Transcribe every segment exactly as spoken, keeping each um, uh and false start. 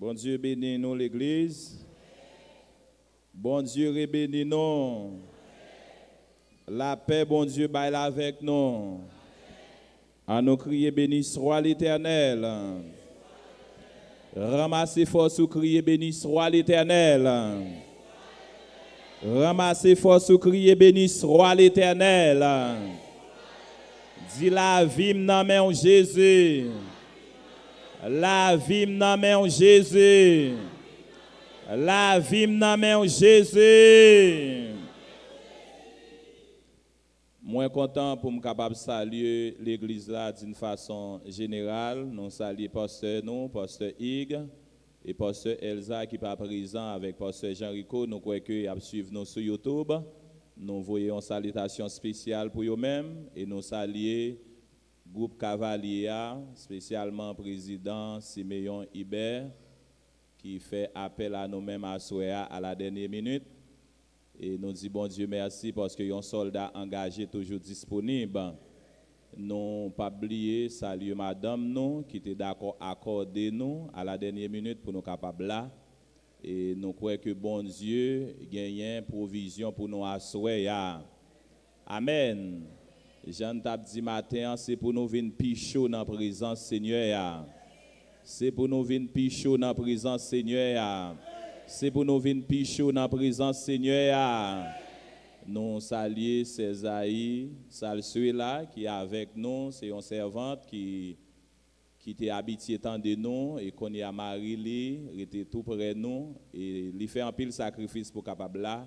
Bondye beni nou, legliz. Bondye rebeni nou. Lapè Bondye bay la avèk nou. An nou kriye, Béni soit l'Éternel. Ranmase fòs ou, kriye, Béni soit l'Éternel. Ranmase fòs ou, kriye, Béni soit l'Éternel. Di, lavi m nan men w, Jezi. Lavi m nan men w, Jezi. Lavi m nan men w, Jezi. Mwen kontan pou m kapab salye legliz la d'une façon générale. Nou salye pastè nou, pastè Ig, e pastè Elza ki pa prezan avèk pastè Jean Rico. Nou kwè ke y ap swiv nou sou YouTube. Nou voye yon salitasyon espesyal pou yo menm e nou salye gwoup Kavalye a, espesyalman prezidan Simeon Hubert, ki fè apèl a nou menm aswè a, à la dernière minute. E nou di Bondye mèsi paske yon sòlda angaje toujou disponib. Nou p ap bliye salye madanm nou ki te dakò akòde nou à la dernière minute pou nou kapab la. E nou kwè ke Bondye genyen pwovizyon pou nou aswè a. Amèn. Jan n t ap di maten an, se pou nou vin pi cho nan prezans Senyè a. Se pou nou vin pi cho nan prezans Senyè a. Se pou nou vin pi cho nan prezans Senyè a. Nou salye sè Zayi Salsuela ki avèk nou, se yon sèvant ki ki te abitye tande nou, e kounye a mari li rete tou prè nou, e li fè anpil sakrifis pou kapab la,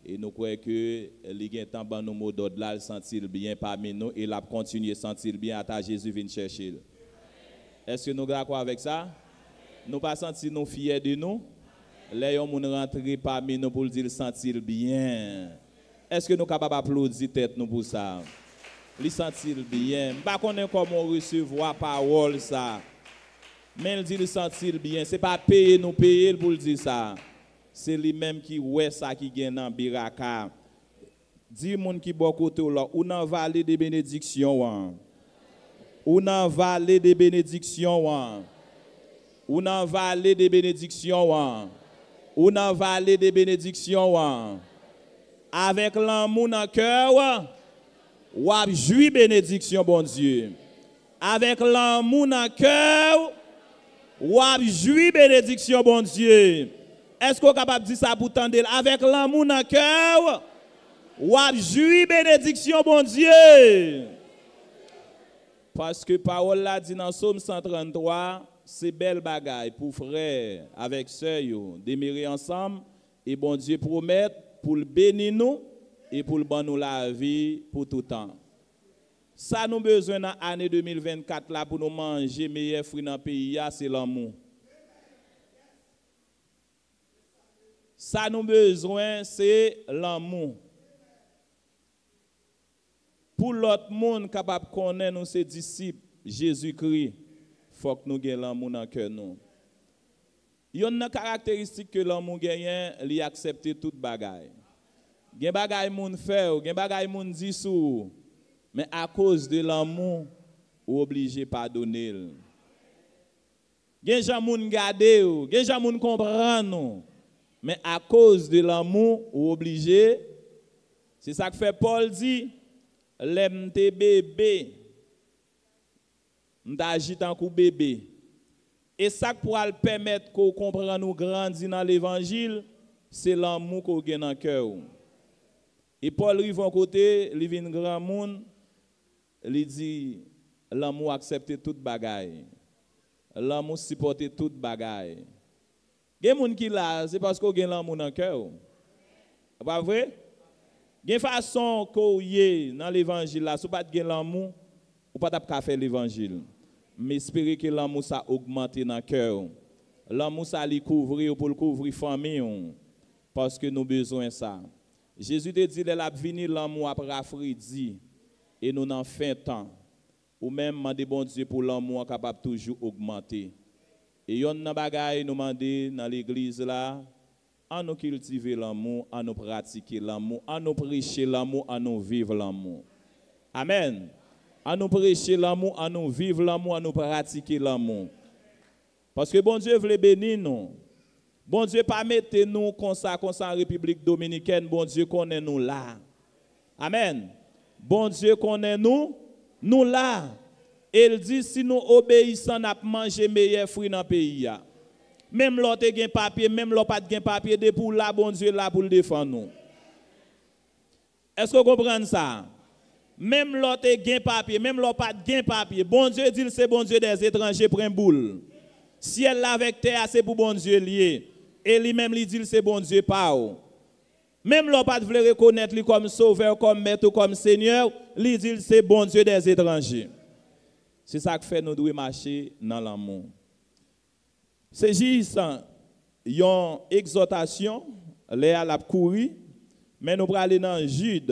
e nou kwè ke li gentan ban nou modòd la, l santi l byen pami nou, e l ap kontinye santi l byen ata Jezi vin chèche l. Èske nou dakò avèk sa? Nou pa santi nou fyè de nou? Lè yon moun rantre pami nou pou l di l santi l byen. Èske nou kapab aplodi tèt nou pou sa? Li santi l byen. M pa konnen kòman w resevwa pawòl sa. Men l di li santi l byen. Se pa peye nou peye l pou l di sa. Se li menm ki wè sa ki gen nan biraka. Di moun ki bò kote w la, ou nan vale de benediksyon an. Ou nan vale de benediksyon an. Ou nan vale de benediksyon an. Ou nan vale de benediksyon an. Avèk lanmou nan kè w, w ap jwi benediksyon Bondye. Avèk lanmou nan kè w, w ap jwi benediksyon Bondye. Èske w kapab di sa pou tande l? Avèk lanmou nan kè w, w ap jwi benediksyon Bondye. Paske pawòl la di nan Sòm san tranntwa, se bèl bagay pou frè avèk sè yo demere ansanm, e Bondye pwomèt pou l beni nou e pou l ban nou lavi pou toutan. Sa nou bezwen nan ane de mil vennkat la pou nou manje meyè fwi nan peyi a, se lanmou. Sa nou bezwen, se lanmou. Pou lòt moun kapab konnen nou se disip Jezikri, fòk nou gen lanmou nan kè nou. Yonn nan karakteristik ke lanmou genyen, li aksepte tout bagay. Gen bagay moun fè w, gen bagay moun di sou ou, men akoz de lanmou, ou oblije padone l. Gen jan moun gade w, gen jan moun konprann ou, men akoz de lanmou, ou oblije. Se sa k fè Pòl di, lè m te bebe, m t aji tankou bebe. E sa k pral pèmèt ke w konprann ou grandi nan levanjil, se lanmou ke w gen nan kè w. E Pòl rive yon kote, li vin granmoun, li di, lanmou aksepte tout bagay. Lanmou sipòte tout bagay. Gen moun ki la, se paske w gen lanmou nan kè w. Pa vre? Gen fason ke w ye nan levanjil la, si w pa t gen lanmou, ou pa t ap ka fè levanjil. M espere ke lanmou sa ogmante nan kè w. Lanmou sa li kouvri w pou l kouvri fanmi w, paske nou bezwen sa. Jezi te di lè l ap vini, lanmou ap rafredi e nou nan fen tan. Ou menm, mande Bondye pou lanmou an kapab toujou ogmante. E yonn nan bagay nou mande nan legliz la, an nou kiltive lanmou, an nou pratike lanmou, an nou preche lanmou, an nou viv lanmou. Amèn. An nou preche lanmou, an nou viv lanmou, an nou pratike lanmou. Paske Bondye vle beni nou. Bondye pa mete nou konsa, konsa an Repiblik Dominikèn. Bondye konnen nou la. Amèn. Bondye konnen nou, nou la. E l di, si nou obeyisan, n ap manje meyè fwi nan peyi a. Menm lè w te gen papye, menm lè w pa t gen papye, depi w la, Bondye la pou l defann ou. Èske w konprann sa? Menm lè w te gen papye, menm lè w pa t gen papye, Bondye di l se Bondye dèzetranje, pran boul. Syèl la avèk tè a se pou Bondye l ye. E li menm li di l se Bondye pa w. Menm lè w pa t vle rekonèt li kòm Sovè w, kòm Mèt ou, kòm Senyè w, li di l se Bondye dèzetranje. Se sa k fè nou dwe mache nan lanmou. Se jis yon egzòtasyon, lè a l ap kouri, men nou prale nan Jid,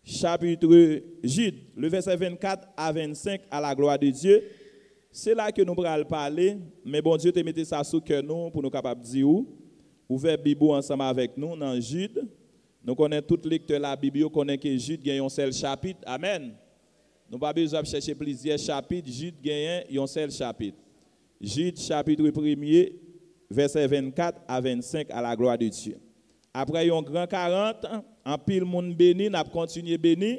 chapitre Jid, le vèsè vennkat a vennsenk, à la gloire de Dieu. Se la ke nou pral pale, men Bondye te mete sa sou kè nou pou nou kapab di ou, ouvè Bib ou ansanm avèk nou nan Jid. Nou konnen tout lektè Labib yo konnen ke Jid gen yon sèl chapit. Amèn. Nou pa bezwen ap chèche plizyè chapit, Jid genyen yon sèl chapit. Jid, chapitre premye, vèsè vennkat a vennsenk, à la gloire de Dieu. Apre yon gran karant, anpil moun beni, n ap kontinye beni.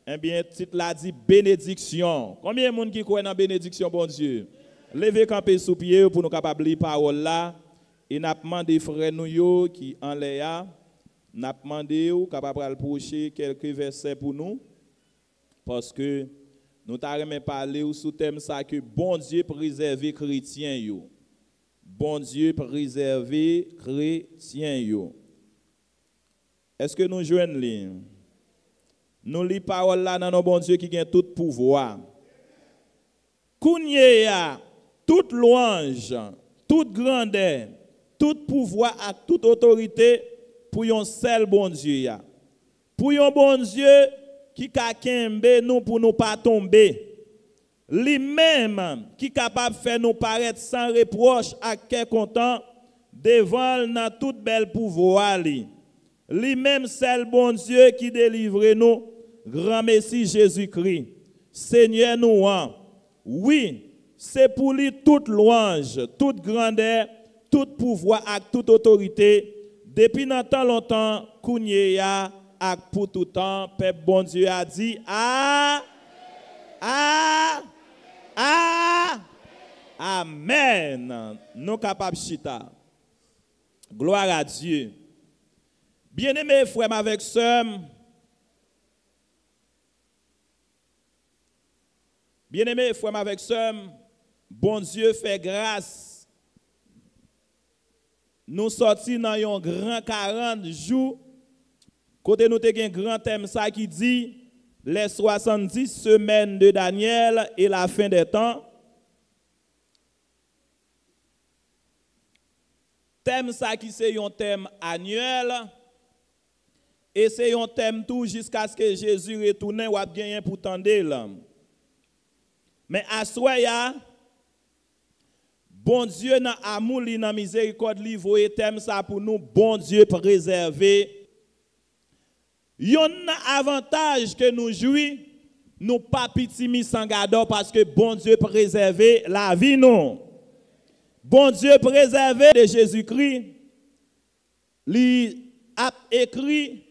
Ebyen, tit la di benediksyon. Konbyen moun ki kwè nan benediksyon Bondye? Leve kanpe sou pye yo pou nou kapab li pawòl la. E n ap mande frè nou yo ki anlè a, n ap mande w kapab pral pwoche kèlke vèsè pou nou, paske nou ta renmen pale w sou tèm sa ke Bondye prezève kretyen yo. Bondye prezève kretyen yo. Èske nou jwenn li? Nou li pawòl la nan non Bondye ki gen tout pouvwa. Kounye a, tout lwanj, tout grandè, tout pouvwa ak tout otorite pou yon sèl Bondye a. Pou yon Bondye ki ka kenbe nou pou nou pa tonbe. Li menm ki kapab fè nou parèt san repwòch ak kè kontan devan l nan tout bèl pouvwa li. Li menm sèl Bondye ki delivre nou, Granmesi Jezikri, Senyè nou an. Wi, se pou li tout lwanj, tout grandè, tout pouvwa ak tout otorite, depi nan tan lontan, kounye a, ak pou toutan. Pèp Bondye a di, a, a, a, amèn. Nou kapab chita. Gloire à Dieu. Byeneme, frè m avèk sè m, byeneme, frè m avèk sè m, Bondye fè gras. Nou sòti nan yon gran karant jou, kote nou te gen gran tèm sa ki di, les soixante-dix semaines de Daniel et la fin des temps. Tèm sa ki se yon tèm anyèl, e se yon tèm tou jiskaske Jezi retounen, w ap genyen pou tande l. Men aswè a, Bondye nan amou li, nan mizerikòd li, voye tèm sa pou nou, Bondye prezève. Yonn nan avantaj ke nou jwi, nou pa pitimi san gadò paske Bondye prezève lavi nou. Bondye prezève de Jezikri, li ap ekri,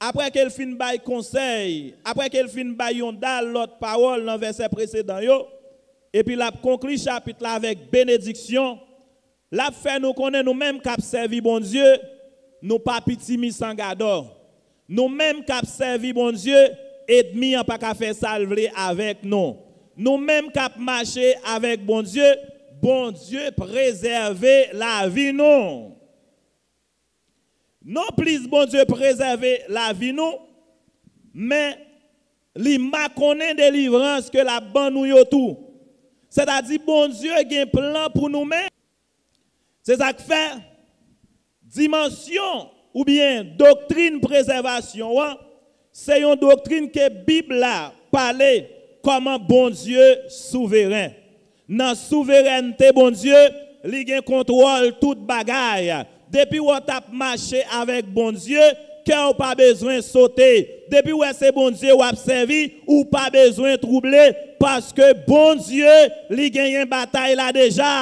apre ke l fin bay konsèy, apre ke l fin bay yon dal lòt pawòl nan vèsè presedan yo, epi l ap konkli chapit la avèk benediksyon, l ap fè nou konnen nou menm k ap sèvi Bondye, nou pa pitimi san gadò. Nou menm k ap sèvi Bondye, ènmi an pa ka fè sa l vle avèk nou. Nou menm k ap mache avèk Bondye, Bondye prezève lavi nou. Non plis Bondye prezève lavi nou, men li makonnen delivrans ke l ap ban nou yo tou. Sètadi Bondye gen plan pou nou menm. Se sa k fè dimansyon oubyen doktrin prezèvasyon an, se yon doktrin ke Bib la pale kòman Bondye souveren. Nan souverènte Bondye, li gen kontwòl tout bagay. Depi w t ap mache avèk Bondye, kè w pa bezwen sote. Depi w wè se Bondye w ap sèvi, ou pa bezwen twouble. Paske Bondye, li genyen batay la deja.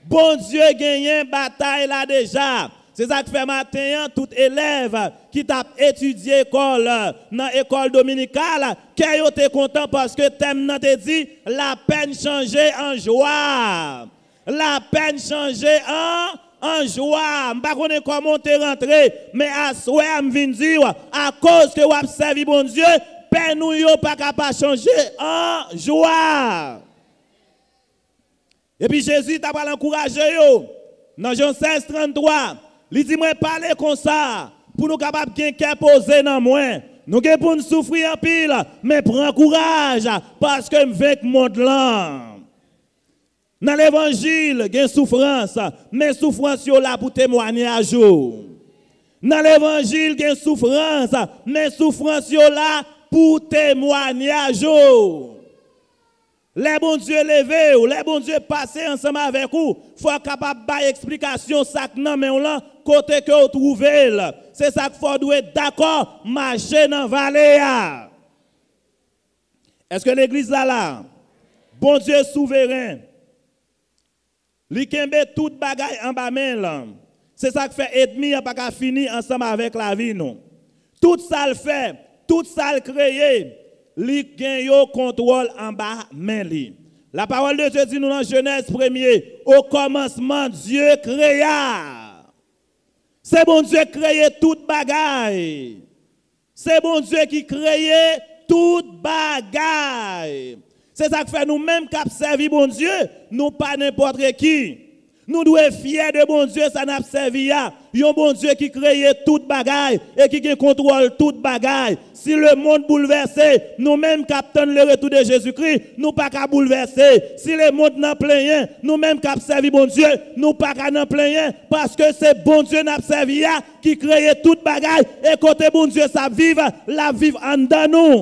Bondye genyen batay la deja. Se sa k fè maten an, tout elèv ki t ap etidye ekòl, nan ekòl dominikal, kè yo te kontan paske tèm nan te di, lapèn chanje an jwa. Lapèn chanje an, an jwa. M pa konnen kòman w te rantre, men aswè a m vin di w, akoz ke w ap sèvi Bondye, pèn ou yo pa ka pa chanje an jwa. Epi Jezi ta pral ankouraje yo. Nan Jan sèz tranntrwa, li di, mwen pale konsa pou nou kapab gen kè poze nan mwen. Nou gen pou n soufri anpil, men pran kouraj, paske m venk mond lan. Nan levanjil, gen soufrans, men soufrans yo la pou temwanyaj ou. Nan levanjil, gen soufrans, men soufrans yo la pou temwanyaj ou. Lè Bondye leve w, lè Bondye pase ansanm avèk ou, fò w kapab bay eksplikasyon sa k nan men w lan, kote ke w twouve l. Se sa k fè w dwe dakò mache nan vale a. Èske legliz la la? Bondye souveren. Li kenbe tout bagay anba men l. Se sa k fè ènmi an pa ka fini ansanm avèk lavi nou. Tout sa l fè, tout sa l kreye, li gen yo kontwòl anba men li. La parole de Dieu di nou nan Jenèz premye, au commencement, Dieu créa. Se Bondye k kreye tout bagay. Se Bondye ki kreye tout bagay. Se sa k fè nou menm k ap sèvi Bondye, nou pa nenpòt ki. Nou dwe fyè de Bondye sa n ap sèvi a. Yon Bondye ki kreye tout bagay e ki gen kontwòl tout bagay. Si lemonn boulvèse, nou menm k ap tann le retour de Jezikri, nou pa ka boulvèse. Si lemonn nan plenyen, nou menm k ap sèvi Bondye, nou pa ka nan plenyen, paske se Bondye n ap sèvi a ki kreye tout bagay, e kote Bondye sa ap viv, l ap viv anndan nou.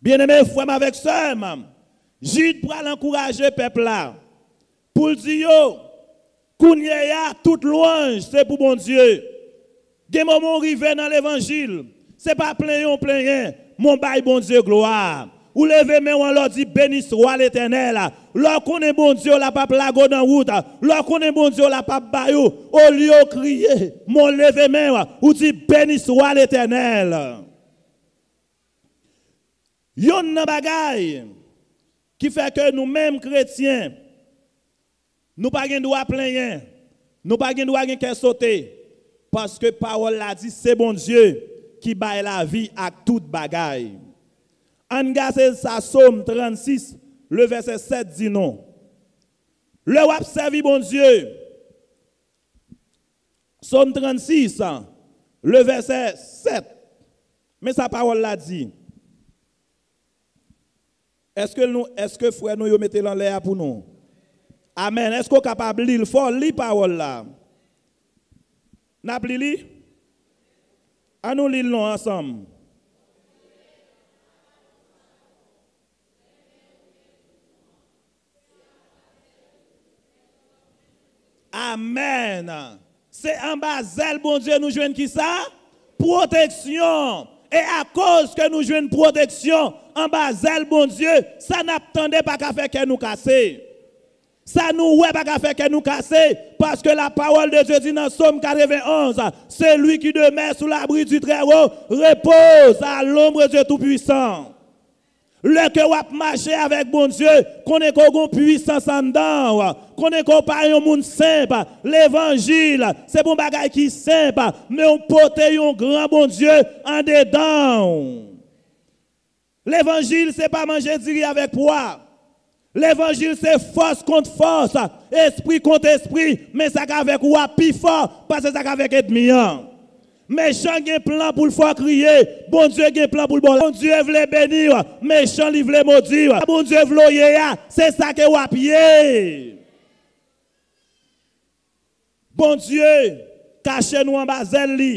Byeneme, frè m avèk sè m, Jid pral ankouraje pèp la pou l di yo, kounye a, tout lwanj se pou Bondye. Gen moman w rive nan levanjil, se pa plenyen w plenyen, men w bay Bondye glwa. Ou leve men w anlè w di, beni swa Letènèl. Lè w konnen Bondye w la p ap lage w nan wout, lè w konnen Bondye w la p ap bay ou, olye w kriye, men w leve men w, ou di, beni swa Letènèl. Yonn nan bagay ki fè ke nou menm kretyen, nou pa gen dwa plenyen, nou pa gen dwa gen kè sote, paske pawòl la di se Bondye ki bay lavi ak tout bagay. Ann gade sa Sòm trannsis, le vèsè sèt di nou. Lè w ap sèvi Bondye, Sòm trannsis, le vèsè sèt. Men sa pawòl la di. Èske nou, èske frè nou yo mete l anlè a pou nou? Amèn. Èske w kapab li l fò? Li pawòl la. N ap li li? An nou li l non ansanm. Amèn. Se anba zèl Bondye nou jwenn kisa? Pwoteksyon. E akoz ke nou jwenn pwoteksyon anba zèl Bondye, sa n ap tande pa ka fè kè nou kase. Sa nou wè pa ka fè kè nou kase, paske la parole de Dieu di nan Sòm katrevenonz, celui qui demeure sous l'abri du Très-Haut repose à l'ombre du Tout-Puissant. Lè ke w ap mache avèk Bondye, konnen ke w gon pwisans anndan w, konnen ke w pa yon moun senp. Levanjil, se pa yon bagay ki senp, men w pote yon gran Bondye andedan w. Levanjil, se pa manje diri avèk pwa. Levanjil, se fòs kont fòs, espri kont espri, men sa k avèk ou a pi fò pase sa k avèk ènmi an. Mechan gen plan pou l fè w kriye, Bondye gen plan pou l ba w. Bondye vle beni w, mechan li vle modi w. Bondye vle w ye a, se sa ke w ap ye. Bondye kache nou anba zèl li.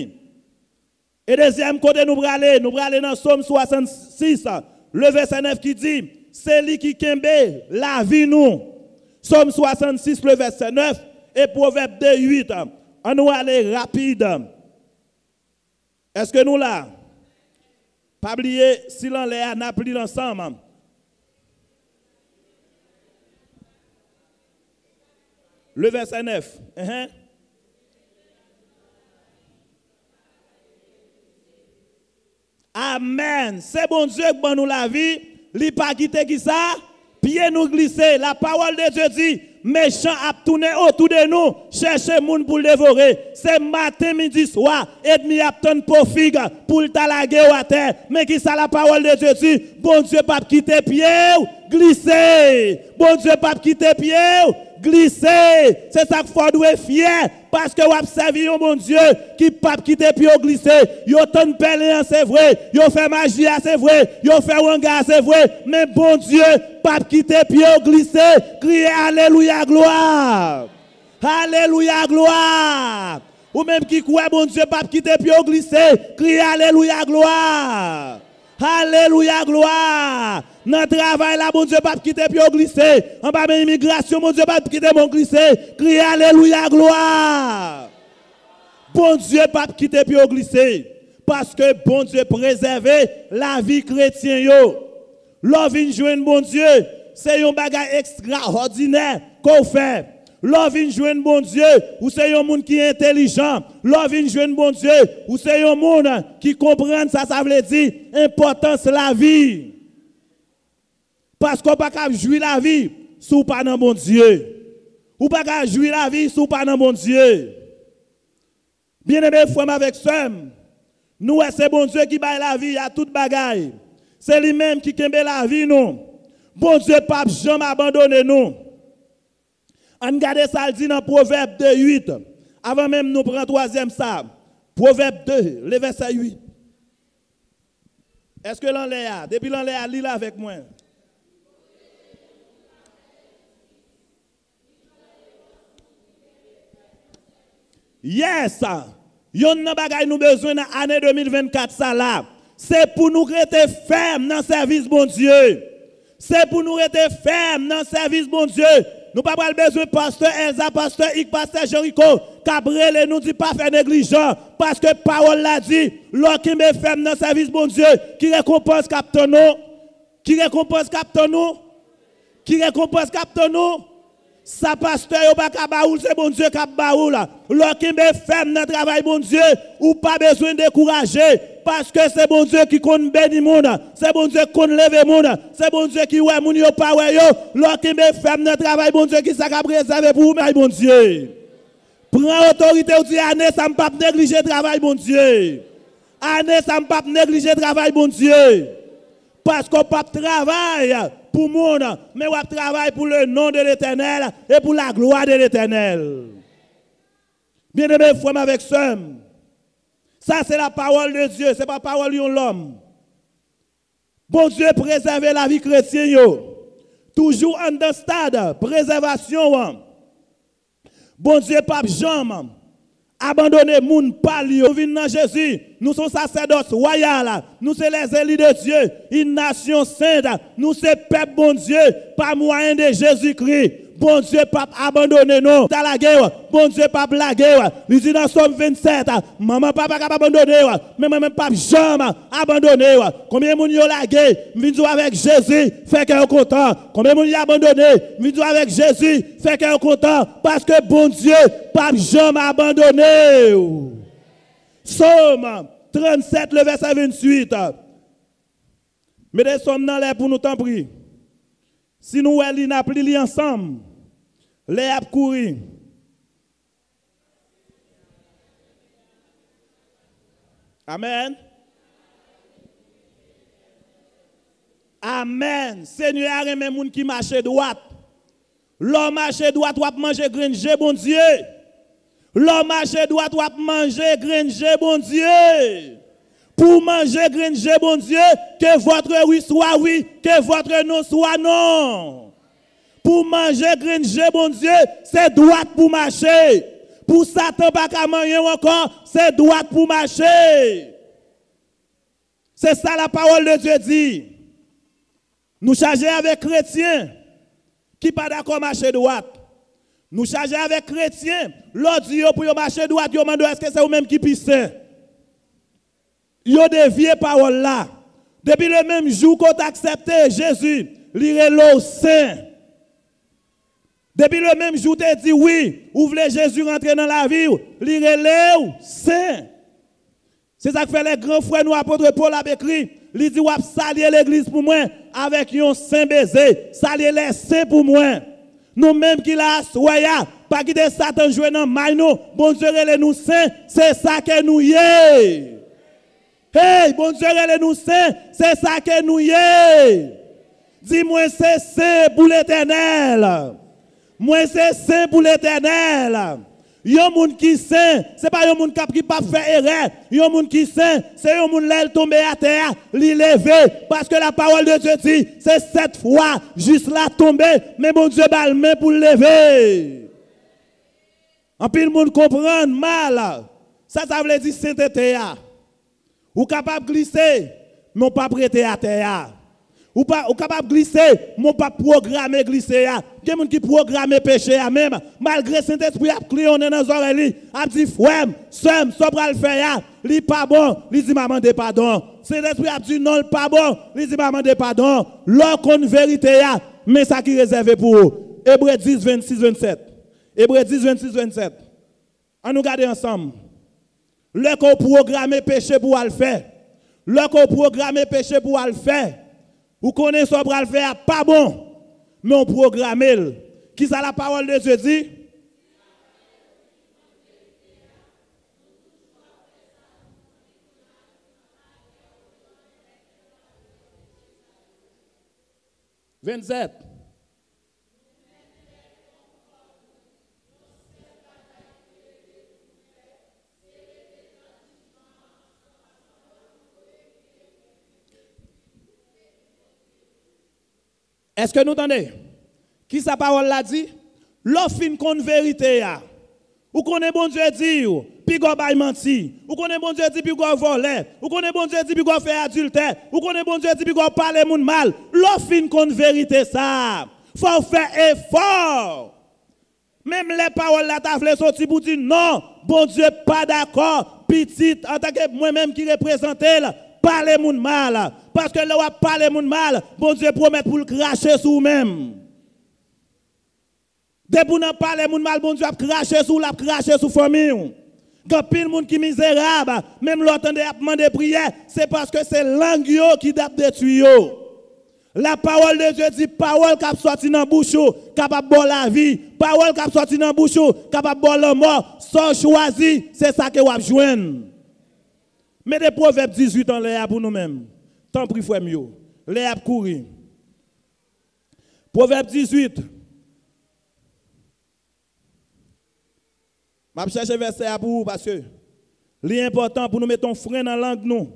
E dezyèm kote nou prale, nou prale nan Sòm swasannsis, le vèsè nèf ki di, se li ki kenbe lavi nou. Sòm swasannsis, le vèsè nèf, e Pwovèb de uit. Ann nou ale rapid. Èske nou la? Pa bliye, si l anlè a, n ap li l ansanm. Le vèsè nèf. Enhen. Amèn. Se Bondye k ban nou lavi, li pa kite ki sa? Pye nou glise. La parole de Dieu dit, mechan ap tounen otou de nou, chèche moun pou l devore. Se maten, midi, swa, ènmi ap tann po fig pou l ta lage w atè. Men ki sa la parole de Dieu dit? Bondye p ap kite pye w glise. Bondye p ap kite pye w glise. Se sa k fè w dwe fyè, paske w ap sèvi yon Bondye ki p ap kite pye w glise. Yo tann pèlen an, se vre. Yo fè maji a, se vre. Yo fè wanga a, se vre. Men Bondye p ap kite pye w glise. Kriye alelouya, glwa! Alelouya, glwa! Ou menm ki kwè Bondye p ap kite pye w glise, kriye alelouya, glwa! Alelouya, glwa! Nan travay la, Bondye p ap kite pye w glise. Anba men imigrasyon, Bondye p ap kite men w glise. Kriye alelouya, glwa! Bondye p ap kite pye w glise. Paske Bondye prezève lavi kretyen yo. Lè w vin jwenn Bondye, se yon bagay ekstraòdinè ke w fè. Lè w vin jwenn Bondye, ou se yon moun ki entelijan. Lè w vin jwenn Bondye, ou se yon moun ki konprann sa sa vle di, enpòtans lavi. Paske w pa ka jwi lavi si w pa nan Bondye. Ou pa ka jwi lavi si w pa nan Bondye. Byeneme frè m avèk sè m, nou wè se Bondye ki bay lavi a tout bagay. Se li menm ki kenbe lavi nou. Bondye p ap janm abandone nou. Ann gade sa l di nan Pwovèb de uit. Avan menm nou pran twazyèm sa. Pwovèb de, le vèsè uit. Èske l anlè a? Depi l anlè a, li l avèk mwen. Yes! Yonn nan bagay nou bezwen nan ane de mil vennkat sa la, se pou nou rete fèm nan sèvis Bondye. Se pou nou rete fèm nan sèvis Bondye. Nou pa pral bezwen pastè Elza, pastè Ik, pastè Jeriko k ap rele nou di pa fè neglijan, paske pawòl la di, lè w kenbe fèm nan sèvis Bondye, ki rekonpans k ap tann ou? Ki rekonpans k ap tann ou? Ki rekonpans k ap tann ou? Sa pastè yo pa ka ba ou l, se Bondye k ap ba ou l. Lè w kenbe fèm nan travay Bondye, ou pa bezwen dekouraje, paske se Bondye ki konn beni moun, se Bondye ki konn leve moun, se Bondye ki wè moun yo pa wè yo. Lè w kenbe fèm nan travay Bondye, ki sa k ap rezève pou ou, travay Bondye? Pran otorite w, di, ane sa m p ap neglije travay Bondye. Ane sa m p ap neglije travay Bondye. Paske w p ap travay pou moun, men w ap travay pour le nom de l'Éternel et pour la gloire de l'Éternel. Byeneme frè m avèk sè m, sa se la parole de Dieu, se pa pawòl yon lòm. Bondye prezève lavi kretyen yo. Toujou anndan stad prezèvasyon an. Bondye p ap janm abandone moun pa l yo. Nou vin nan Jezi, nou se yon sasèdòs wayal, nou se les élus de Dieu, une nation sainte, nou se pèp Bondye pa mwayen de Jezikri. Bondye p ap abandone nou. Ta lage w, Bondye p ap lage w. Li di nan Sòm vennsèt, manman papa ka abandone w, men mwen menm p ap janm abandone w. Konbyen moun yo lage? M vin di w avèk Jezi, fè kè yo kontan. Konbyen moun yo abandone? M vin di w avèk Jezi, fè kè yo kontan. Paske Bondye p ap janm abandone w. Sòm trannsèt, le vèsè vennuit. Mete Sòm nan lè pou nou, tanpri. Si nou wè li, n ap li li ansanm. Lè y ap kouri. Amèn. Amèn. Senyè a renmen moun ki mache dwat. Lè w mache dwat, w ap manje grenn je Bondye. Lè w mache dwat, w ap manje grenn je Bondye. Pou w manje grenn je Bondye, que votre oui soit oui, que votre non soit non. Pou w manje grenn je Bondye, se dwat pou w mache. Pou Satan pa ka manyen w ankò, se dwat pou w mache. Se sa la parole de Dieu dit. Nou chaje avèk kretyen ki pa dakò mache dwat. Nou chaje avèk kretyen, lè w di yo pou yo mache dwat, yo mande w èske se ou menm ki pi sen. Yo devye pawòl la. Depi le menm jou ke w t aksepte Jezi, li rele w sen. Depi le menm jou w te di wi, ou vle Jezi rantre nan lavi w, li rele w sen. Se sa k fè lè gran frè nou apot Pòl ap ekri, li di, "W ap salye legliz pou mwen avèk yon sen beze. Salye lè sen pou mwen." Nou menm ki la aswè a, pa kite Satan jwe nan may nou. Bondye rele nou sen, se sa ke nou ye. Hey, Bondye rele nou sen, se sa ke nou ye. Di, "Mwen se sen pou Letènèl. Mwen se sen pou Letènèl." Yon moun ki sen, se pa yon moun k ap, ki p ap fè erè. Yon moun ki sen, se yon moun lè l tonbe atè a, li leve. Paske la parole de Dieu di, se sèt fwa jis la tonbe, men Bondye ba l men pou l leve. Anpil moun konprann mal sa sa vle di sentete a. Ou kapab glise, men w p ap rete atè a. Ou pa, ou kapab glise, men w p ap pwograme glise a. Gen moun ki pwograme peche a menm, malgre Sentespri ap kleyonnen nan zòrèy li, ap di, "Frè m, sè m, sa w pral fè a, li pa bon." Li di, "M a mande padon." Sentespri ap di, "Non, l pa bon." Li di, "M a mande padon." Lè w konn verite a, men sa ki rezève pou ou. Ebre dis, vennsis, vennsèt. Ebre dis, vennsis, vennsèt. Ann nou gade ansanm. Lè ke w pwograme peche pou w al fè, lè ke w pwograme peche pou w al fè, ou konnen sa w pral fè a pa bon, men w pwograme l. Kisa la parole de Dieu di? Vennsèt. Èske nou tande? Kisa pawòl la di? Lè w fin konn verite a, ou konnen Bondye di w piga w bay manti, ou konnen Bondye di piga w vòlè, ou konnen Bondye di piga w fè adiltè, ou konnen Bondye di piga w pale moun mal. Lè w fin konn verite sa a, fò w fè efò. Menm lè pawòl la ta vle soti pou di non, Bondye pa dakò pitit, antanke mwen menm ki reprezante l, pale moun mal. Paske lè w ap pale moun mal, Bondye pwomèt pou l krache sou ou menm. Depi w nan pale moun mal, Bondye ap krache sou ou, l ap krache sou fanmi w. Gen anpil moun ki mizerab, menm lè w tande y ap mande priyè, se paske se lang yo ki t ap detwi yo. La parole de Dieu di, pawòl k ap sòti nan bouch ou kapab ba w lavi. Pawòl k ap sòti nan bouch ou kapab ba w lanmò. Sa w chwazi, se sa ke w ap jwenn. Mete Pwovèb dizuit anlè a pou nou menm. Tanpri, frè m yo. Lè a ap kouri. Pwovèb dizuit. M ap chèche vèsè a pou ou paske li enpòtan pou nou mete yon fren nan lang nou.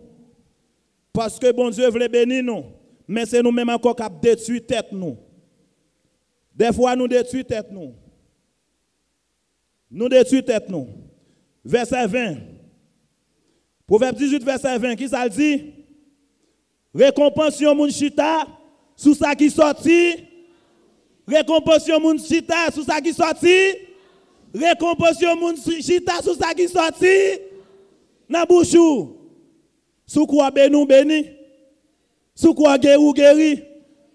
Paske Bondye vle beni nou, men se nou menm ankò k ap detwi tèt nou. Dèfwa nou detwi tèt nou. Nou detwi tèt nou. Vèsè ven. Pwovèb dizuit, vèsè ven, kisa l di? Rekonpans yon moun chita sou sa ki sòti. Rekonpans yon moun chita sou sa ki sòti. Rekonpans yon moun si- chita sou sa ki sòti nan bouch ou. Si w kwè w beni, w beni. Si w kwè w geri, w geri.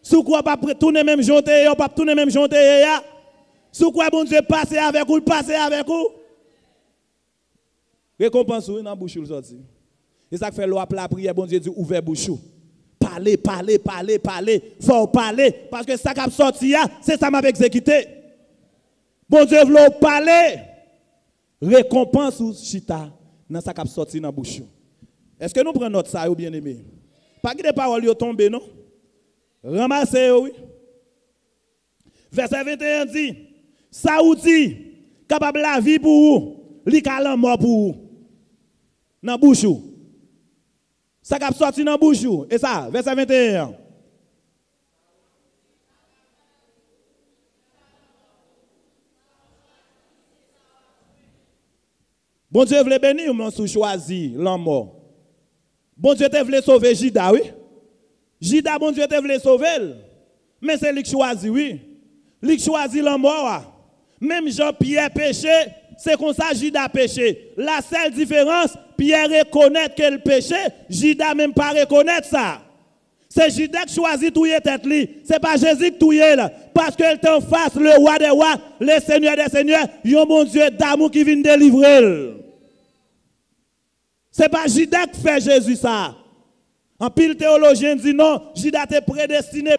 Si w kwè w p ap tounen menm jan w te ye a, w p ap tounen menm jan w te ye a. Si w kwè Bondye pase avèk ou, l pase avèk ou. Rekonpans ou nan bouch ou l sòti. E sa k fè lè w ap lapriyè, Bondye di ouvè bouch ou. Pale, pale, pale, pale. Fò w pale. Paske sa k ap sòti a, se sa m ap egzekite. Bondye vle w pale. Rekonpans ou chita nan sa k ap sòti nan bouch ou. Èske nou pran nòt sa yo, byeneme? Pa kite pawòl yo tonbe, non. Ranmase yo, wi. Vèsè venteyen di, sa ou di kapab lavi pou ou, li ka lanmò pou ou. Nan bouch ou. Sa k ap sòti nan bouch ou, e sa, vèsè venteyen an. Bondye vle beni w, men si w chwazi lanmò. Bondye te vle sove Jida, wi. Jida, Bondye te vle sove l. Men se li k chwazi, wi. Li k chwazi lanmò a. Menm jan Pyè peche, se konsa Jida peche. La sèl diferans, Pyè rekonèt ke l peche, Jida menm pa rekonèt sa. Se Jida k chwazi touye tèt li. Se pa Jezi k touye l. Paske l te anfas le wa dè wa, le Senyè dè senyè, yon Bondye damou ki vin delivre l. Se pa Jida k fè Jezi sa. Anpil teyolojyen di non, Jida te predestine.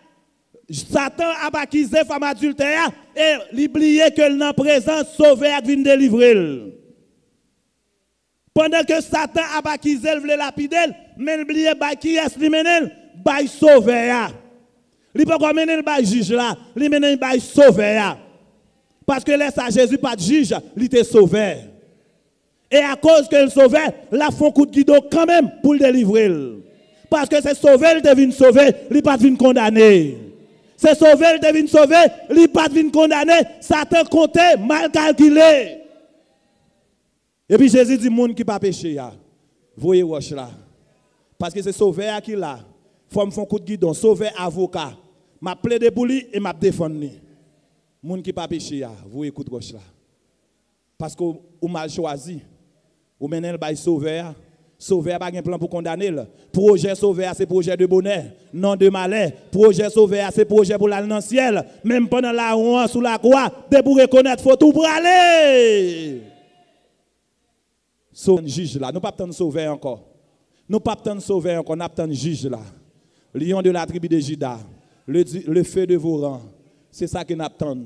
Satan ap akize fanm adiltè a e li bliye ke l nan prezans Sovè a k vin delivre l. Pandan ke Satan ap akize l, vle lapide l, men l bliye bay kiyès li mennen l, bay Sovè a. Li poko mennen l bay jij la, li mennen l bay Sovè a. Paske lè sa Jezi pa t jij, li te Sovè. E akoz ke l Sovè, l ap fè yon kout gidon kanmenm pou l delivre l. Paske se sove l te vin sove, li pa t vin kondane. Se sove l te vin sove, li pa t vin kondane. Satan konte, mal kalkile. Epi Jezi di moun ki pa peche a, voye wòch la. Paske se Sovè a ki la. Fò m fè yon kout gidon, Sovè avoka. M ap plede pou li e m ap defann li. Moun ki pa peche a, voye kout wòch la. Paske w, ou mal chwazi. Ou mennen l bay Sovè a. Sovè a pa gen plan pou kondane l. Pwojè Sovè a se pwojè de bonè, non de malè. Pwojè Sovè a se pwojè pou l al nan syèl. Menm pandan lawon an sou lakwa, depi w rekonèt fot ou, prale. Sovè jij la. Nou p ap tann Sovè ankò. Nou p ap tann Sovè ankò, n ap tann jij la. Lion de la tribu de Juda, le, di- le feu dévorant. Se sa ke n ap tann.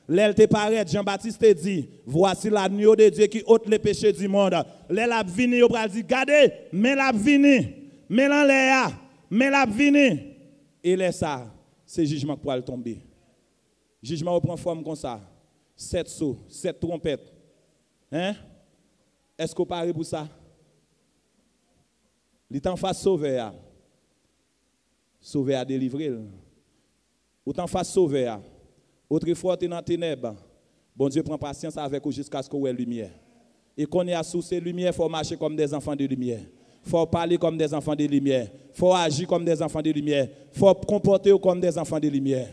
Lè l te parèt, Jan Batis te di, Voici l'agneau de Dieu qui ôte le péché du monde. Lè l ap vini, yo pral di, gade, men l ap vini, men l anlè a, men l ap vini. E lè sa, se jijman k pral tonbe. Jijman yo pran fòm konsa. Sèt so, sèt twonpèt. Hein? Èske w pare pou sa? Li t anfas Sovè a. Sovè a delivre l. Ou t anfas Sovè a. Otrefwa, w te nan tenèb. Bondye pran pasyans avèk ou jiskaske w wè limyè. E kounye a, si w se limyè, fò w mache kòm des enfants de lumière. Fò w pale kòm des enfants de lumière. Fò w aji kòm des enfants de lumière. Fò w konpòte w kòm des enfants de lumière.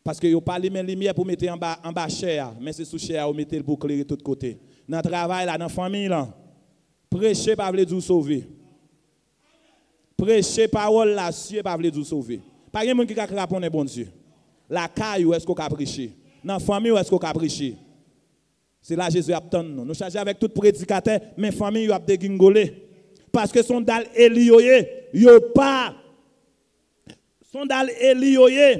Paske yo pa limen limyè pou mete anba, anba chè a, men se sou chè a yo mete l pou klere tout kote. Nan travay la, nan fanmiy lan, preche pa vle di w sove. Preche pawòl la, sye pa vle di w sove. Pa gen moun ki ka kraponnen Bondye. Lakay ou, èske w ka preche? Nan fanmi w, èske w ka preche? Se la Jezi ap tann nou. Nou chaje avèk tout predikatè, men fanmi yo ap degingole. Paske se yon dal Eli yo ye, yo pa. Se yon dal Eli yo ye,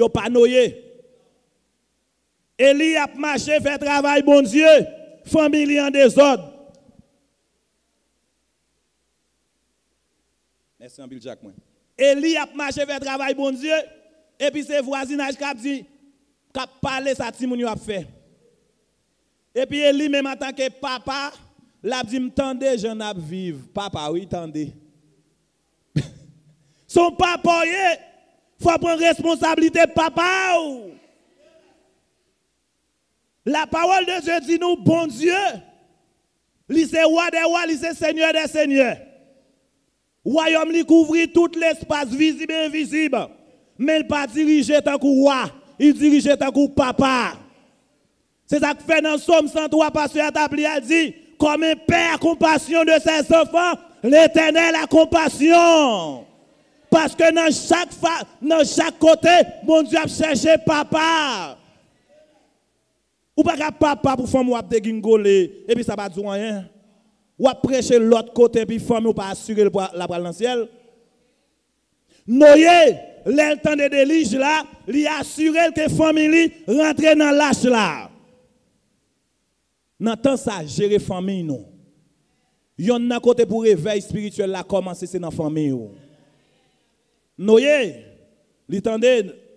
yo pa Noye. Eli ap mache fè travay Bondye, fanmi li an dezòd. Mèsi anpil, Dyak mwen. Eli ap mache fè travay Bondye, epi se vwazinaj k ap di, k ap pale sa timoun yo ap fè. Epi Eli menm antanke papa, l ap di, m tande jan n ap viv. Papa, wi, tande. Se yon papa w ye, fò w pran responsablite papa w. La parole de Dieu di nou, Bondye, li se Wa dè wa, li se Senyè dè senyè. Wayòm li kouvri tout lespas vizib e envizib. Men l pa dirije tankou wa, li dirije tankou papa. Se sa k fè nan Sòm san twa, pastè a t ap li a di, Comme un père a compassion de ses enfants, l'Éternel a compassion. Paske nan chak fa, nan chak kote, Bondye ap chèche papa. Ou pa ka papa pou fanmi w ap degingole, epi sa pa di w anyen. W ap preche lòt kote, epi fanmi w pa asire l pral- l ap pral nan syèl. Noye, lè l tande delij la, li asire l ke fanmi li rantre nan lach la. Nan tan sa, jere fanmi nou. Yonn nan kote pou revèy espirityèl la kòmanse, se nan fanmi w. Noye, li tande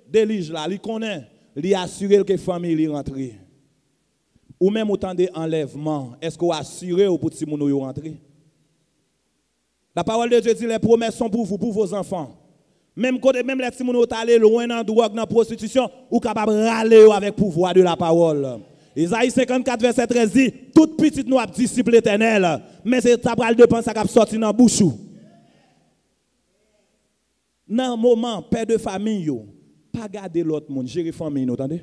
delij la, li konnen, li asire l ke fanmi li rantre. Ou menm ou tande anlèvman, èske w asire w pou timoun ou yo rantre? La parole de Dieu dit, les promesses sont pour vous, pour vos enfants. Menm kote, menm lè timoun ou t ale lwen nan dwòg, nan pwostitisyon, ou kapab rale yo avèk pouvwa de la parole. Ezayi senkannkat vèsè trèz di, tout pitit nou ap disip Letènèl, men se sa pral depann sa k ap sòti nan bouch ou. Nan moman, pè de fanmi yo, pa gade lòt moun, jere fanmi nou, tande.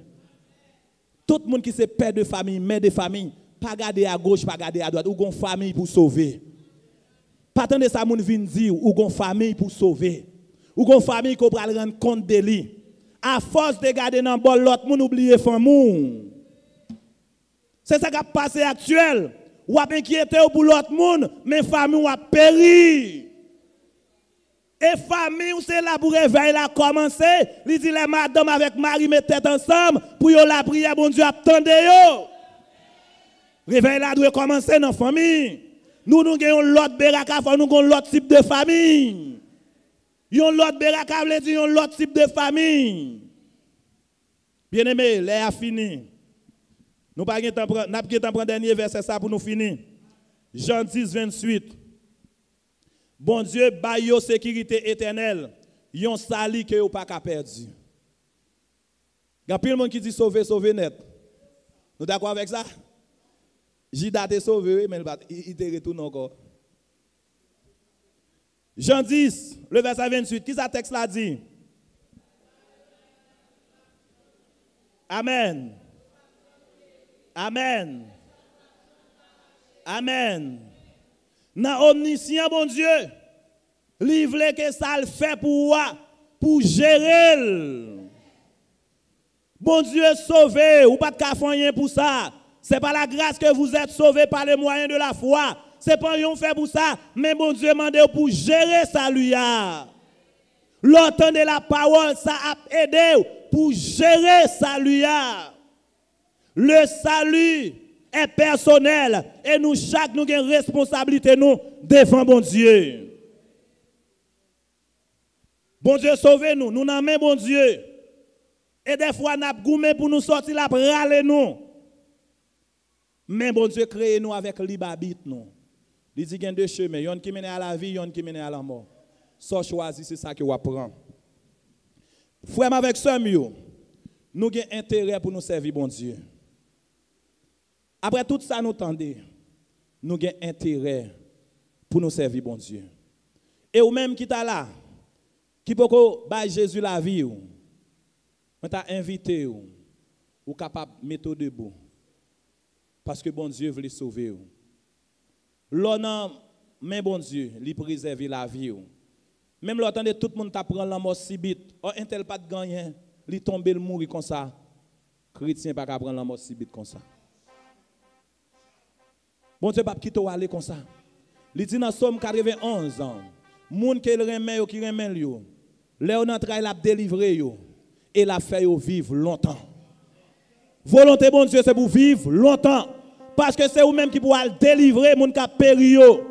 Tout moun ki se pè de fanmi, mè de fanmi, pa gade agoch, pa gade adwat, ou gon fanmi pou sove. Pa tande sa moun vin di w, ou gon fanmi pou w sove. Ou gon fanmi ke w pral rann kont de li. Afòs de gade nan bòl lòt moun, ou bliye fanmi w. Se sa k ap pase aktyèl. W ap enkyete w pou lòt moun, men fanmi w ap peri. E fanmi w se la pou revèy la kòmanse. Li di lè madanm avèk mari met tèt ansanm pou yo lapriyè, Bondye ap tande yo. Revèy la dwe kòmanse nan fanmi. Nou, nou gen yon lòt beraka, fò nou gen yon lòt tip de fanmi. Yon lòt beraka vle di yon lòt tip de fanmi. Byeneme, lè a fini. Nou pa gen tan pran, n ap gen tan pran dènye vèsè sa pou nou fini. Jan dis, venntuit. Bondye bay yo sekirite etènèl, yon sali ke yo pa ka pèdi. Gen anpil moun ki di sove, sove nèt. Nou dakò avèk sa? Jida te sove, wi, men li pa t, li, li te retounen ankò. Jan dis, le vèsè venntuit, ki sa tèks la di? Amèn. Amèn. Amèn. Nan omnisyan Bondye, li vle ke sa l fè pou ou a, pou jere l. Bondye sove, ou pa t ka fè anyen pou sa. C'est par la grâce que vous êtes sauvés par le moyen de la foi. Se pa anyen w fè pou sa, men Bondye mande w pou jere sali a. Lè w tande lapawòl, sa ap ede w pou jere sali a. Le salut est personnel e nou chak nou gen responsablite nou devan Bondye. Bondye sove nou, nou nan men Bondye. E dèfwa n ap goumen pou nou sòti, l ap rale nou. Men Bondye kreye nou avèk lib abit nou. Li di gen de chemen, yonn ki mennen a lavi, yonn ki mennen a lanmò. Sa w chwazi, se sa ke w ap pran. Frè m avèk sè m yo, nou gen enterè pou nou sèvi Bondye. Apre tout sa nou tande, nou gen enterè pou nou sèvi Bondye. E ou menm ki ta la, ki poko bay Jezi lavi w, mwen ta envite w, ou kapab mete w debou, paske Bondye vle sove w. Lè w nan men Bondye, li prezève lavi w. Menm lè w tande tout moun t ap pran lanmò sibit, ò, entèl pa t gen anyen, li tonbe, l mouri konsa. Kretyen pa ka pran lanmò sibit konsa. Bondye p ap kite w ale konsa. Li di nan Sòm katrevenn onz, moun ke l renmen yo, ki renmen l yo, lè yo nan tray, l ap delivre yo e l ap fè yo viv lontan. Volonte Bondye se pou w viv lontan, paske se ou menm ki pou al delivre moun k ap peri yo.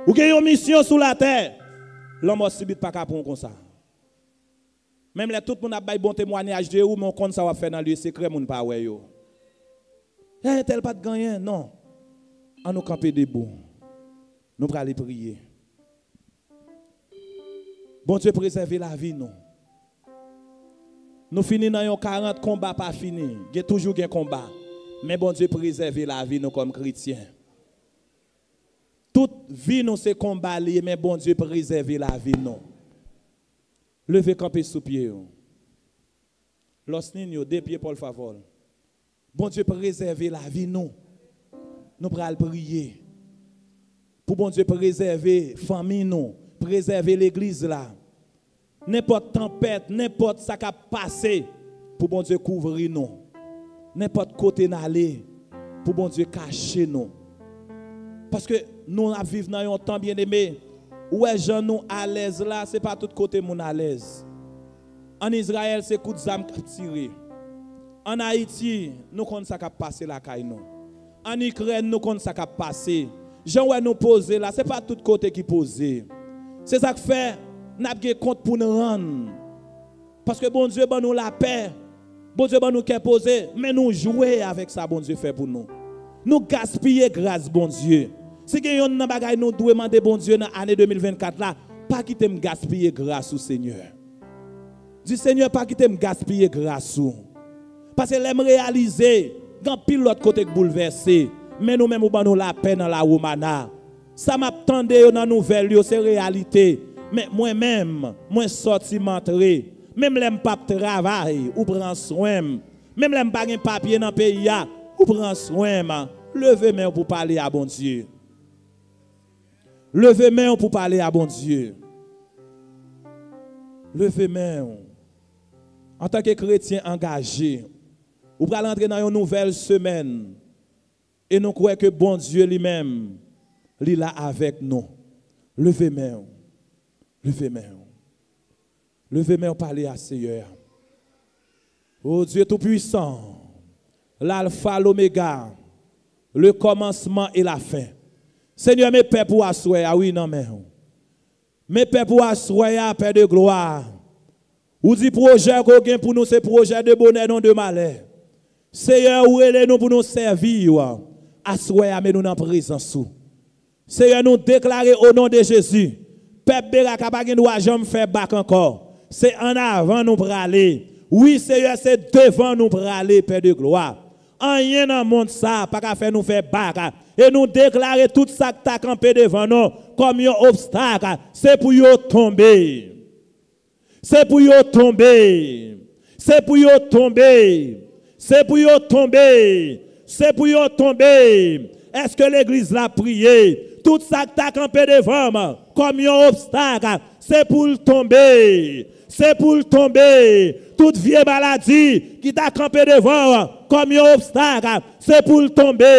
Ou gen yon misyon sou latè. Lanmò sibit pa ka pran w konsa. Menm lè tout moun ap bay bon temwayaj de ou, men w konn sa w ap fè nan lye sekrè, moun pa wè yo. Entèl pa t gen anyen, non. An nou kanpe debou. Nou prale priye. Bondye prezève lavi nou. Nou fini nan yon karant, konba pa fini. Gen toujou gen konba. Men Bondye prezève lavi nou kòm kretyen. Tout vi nou se konba li ye, men Bondye prezève lavi nou. Leve kanpe sou pye w. Los niños, de pie, por favor. Bondye prezève lavi nou. Nou pral priye pou Bondye prezève fanmi nou, prezève legliz la. Nenpòt tanpèt, nenpòt sa k ap pase, pou Bondye kouvri nou. Nenpòt kote n ale, pou Bondye kache nou. Paske nou ap viv nan yon tan, byeneme, ou wè jan nou alèz la, se pa tout kote moun alèz. Ann Izrayèl, se kout zam k ap tire. Ann Ayiti, nou konn sa k ap pase lakay nou. Ann Ikrèn, nou konn sa k ap pase. Jan w wè nou poze la, se pa tout kote ki poze. Se sa k fè n ap gen kont pou n rann. Paske Bondye ban nou lapè. Bondye ban nou kè poze, men nou jwe avèk sa Bondye fè pou nou. Nou gaspiye gras Bondye. Si gen yonn nan bagay nou dwe mande Bondye nan ane de mil vennkat la, pa kite m gaspiye gras ou, Senyè. Di, Senyè, pa kite m gaspiye gras ou. Paske lè m reyalize, gen anpil lòt kote k boulvèse, men nou menm ou ban nou lapè nan La Romana. Sa m ap tande yo nan nouvèl yo, se reyalite. Men mwen menm, mwen sòti, m antre. Menm lè m p ap travay, ou pran swen m. Menm lè m pa gen papye nan peyi a, ou pran swen m. Leve men w pou pale a Bondye. Leve men w pou pale a Bondye. Leve men w. Antanke kretyen angaje, ou pral antre nan yon nouvèl semèn. E nou kwè ke Bondye li menm, li la avèk nou. Leve men w. Leve men w. Leve men w pale a Seyè a. O Dye Toupwisan, l'Alpha, l'Oméga, le kòmansman e lafen. Senyè, men pèp ou aswè a, wi, nan men w. Men pèp ou aswè a, Pè de glwa. Ou di pwojè ke w gen pou nou se pwojè de bonè, non de malè. Seyè, ou rele nou pou nou sèvi w. Aswè a, men nou nan prezans ou. Seyè, nou deklare o non de Jezi, pèp Beraka pa gen dwa janm fè bak ankò. Se ann avan nou prale. Wi, Seyè, se devan nou prale, Pè de glwa. Anyen nan mond sa a pa ka fè nou fè bak. E nou deklare tout sa k ta kanpe devan nou kòm yon obstak, se pou yo tonbe. Se pou yo tonbe. Se pou yo tonbe. Se pou yo tonbe. Se pou yo tonbe. Èske legliz la priye? Tout sa k ta kanpe devan m kòm yon obstak, se pou l tonbe. Se pou l tonbe. Tout vye maladi ki ta kanpe devan w kòm yon obstak, se pou l tonbe.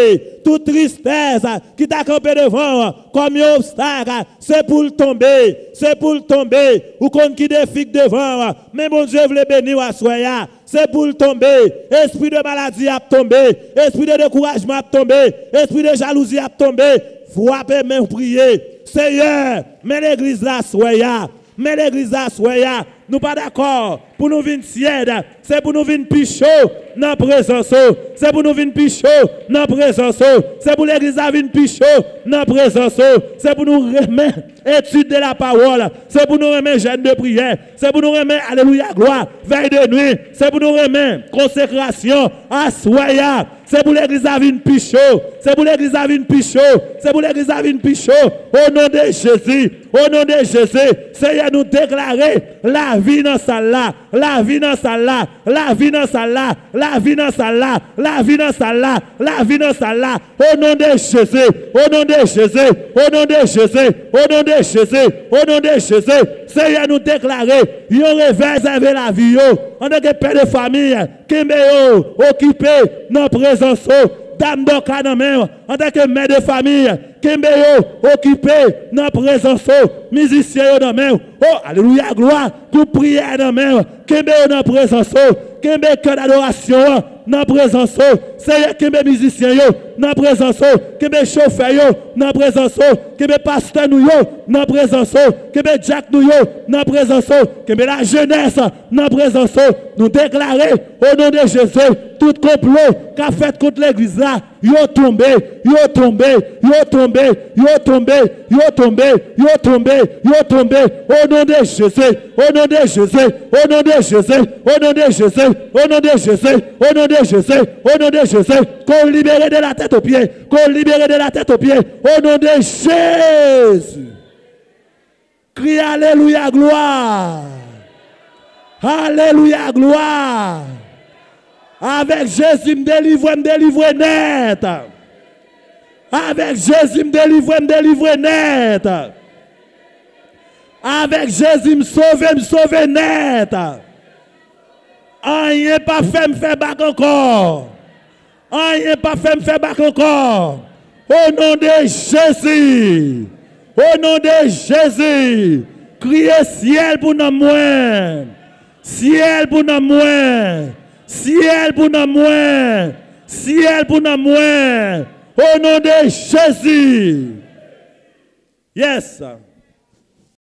Tout tristès ki ta kanpe devan w kòm yon obstak, se pou l tonbe. Se pou l tonbe. Ou konn ki defi k devan w, men Bondye vle beni w aswè a. Se pou l tonbe. Espri de maladi ap tonbe. Espri de dekourajman ap tonbe. Espri de jalouzi ap tonbe. Frape men w priye. Seyè, men legliz la aswè a. Men legliz la aswè a. Nou pa dakò pou nou vin tyèd. Se pou nou vin pi cho nan prezans ou. Se pou nou vin pi cho nan prezans ou. Se pou legliz la vin pi cho nan prezans ou. Se pou nou renmen etid de la pawòl. Se pou nou renmen jèn de priyè. Se pou nou renmen alelouya glwa, vèy de nwi. Se pou nou renmen konsekrasyon aswè a. Se pou legliz la vin pi cho. Se pou legliz la vin pi cho. Se pou legliz la vin pi cho. O non de Jezi. O non de Jezi. Seyè, nou deklare lavi nan sal la. Lavi nan sal la. Lavi nan sal la. Lavi nan sal la. Lavi nan sal la. Lavi nan sal la. O non de Jezi. O non de Jezi. O non de Jezi. O non de Jezi. O non de Jezi. Seyè, nou deklare yon revèy zève lavi yo. Antanke pè de fanmi, kenbe yo okipe nan prezans ou. Dam dòka nan men w. Antanke mè de fanmi, kenbe yo okipe nan prezans ou. Mizisyen yo nan men w. O, alelouya, glwa. Gwoup priyè nan men w. Kenbe yo nan prezans ou. Kenbe kè dadorasyon an nan prezans ou. Seyè, kenbe mizisyen yo nan prezans ou. Kenbe chofè yo nan prezans ou. Kenbe pastè nou yo nan prezans ou. Kenbe dyak nou yo nan prezans ou. Kenbe lajenès nan prezans ou. Nou deklare, o non de Jezi, tout konplo k ap fèt kont legliz la, yo tonbe, yo tonbe, yo tonbe, yo tonbe, yo tonbe, yo tonbe, yo tonbe. O non de Jezi, o non de Jezi, o non de Jezi, o non de Jezi, o non de Jezi, o non de Jezi, o non de Jezi. Qu'on libéré de la tête aux pieds, qu'on libéré de la tête aux pieds, o non de Jezi. Kriye alelouya glwa. Alelouya glwa. Avèk Jezi m delivre, m delivre nèt. Avèk Jezi m delivre, m delivre nèt. Avèk Jezi m sove, m sove nèt. Anyen p ap fè m fè bak ankò. Anyen p ap fè m fè bak ankò. O non de Jezi. O non de Jezi. Kriye syèl pou nanm mwen. Syèl pou nanm mwen. Syèl pou nanm mwen. Syèl pou nanm mwen. O non de Jezi. Yes.